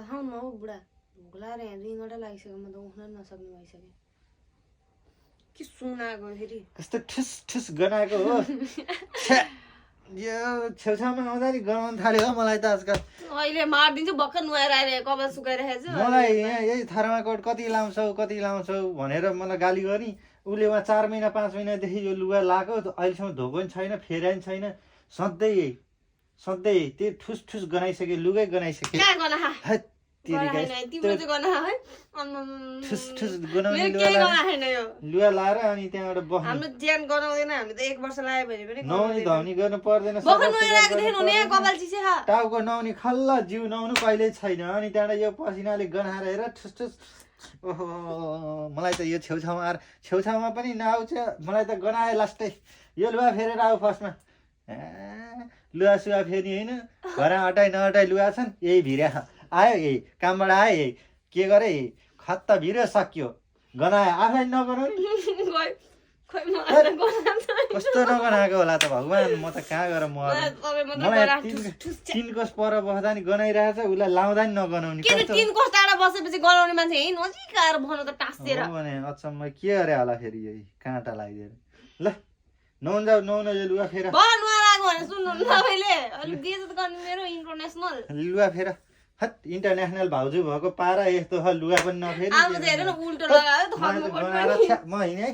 खाऊ न हौ बुढा भोक लागेर यहाँ 2 घण्टा लागिसक्यो म त उठ्न नसक्ने भइसक्यो के सुनाएको फेरि कस्तो ठुस ठुस गनाएको हो यो छेउछाउमा आउँदा नि गनाउन थाल्यो हो मलाई त आजकल अहिले मार्दिन्छु भर्खर नुहाएर आएर कपाल सुकाइरहेको छु मलाई यहाँ यही थर्माकोट कति लाउँछौ भनेर मलाई गाली गरी उसले उहाँ 4 महिना 5 महिनादेखि यो लुगा लगाएको अहिलेसम्म धोको पनि छैन फेराइ पनि छैन सधैँ त्यो ठुस ठुस गनाइसक्यो लुगै गनाइसक्यो कहाँ गना हैत तिम्रो चाहिँ गना है ठुस ठुस गनाउने के गना छैन यो लुगा लाएर अनि त्यहाँबाट बस्नु हाम्रो ज्यान गनाउँदैन हामी त 1 वर्ष लाग्यो भने पनि नुहाउने धुवाउने गर्नु पर्दैन भर्खर नुहाएर आएको देख्नु नि कपाल चिसे खा टाउको नुहाउने खल्ल जिउ नुहाउनु कहिल्यै छैन अनि त्यहाँबाट यो पसिनाले गनाएर हेर ठुस ठुस ओहो मलाई त यो छेउछाउमा पनि नआउँछ मलाई त गनायो लास्टै यो लुगा फेरेर आऊ फर्स्टमा लुगा सुगा फेरि होइन घर अटाइ नअटाइ लुगा छन् यही भिरा आयो यही कामबाट आयो यही के गरे खत्त भिर्यो सक्यो गनायो आफै नगनाउने कस्तो नगनाएको होला त भगवान् म त कहाँ गएर मलाई 3 कोस पर बस्दा नि गनाइरहेछ उसलाई लाउँदा नि नगनाउने के 3 कोस टाढा बसेपछि गनाउने मान्छे यही नजिक आएर भन्नु त टाँसेर भने अचम्म के गरे होला फेरि यही काँटा लगाइदिएर ल नुहाउन यो लुगा फेर नुहाएर आएको भने सुन्नु तपाईँले अलिक बेइज्जत गर्ने मेरो इन्टरनेसनल लुगा फेर हट इन्टरनेसनल भाउजू भएको पारा यस्तो लुगा पनि नफेरि अब चाहिँ हेर्नु न उल्टो लगायो त म हिँडेँ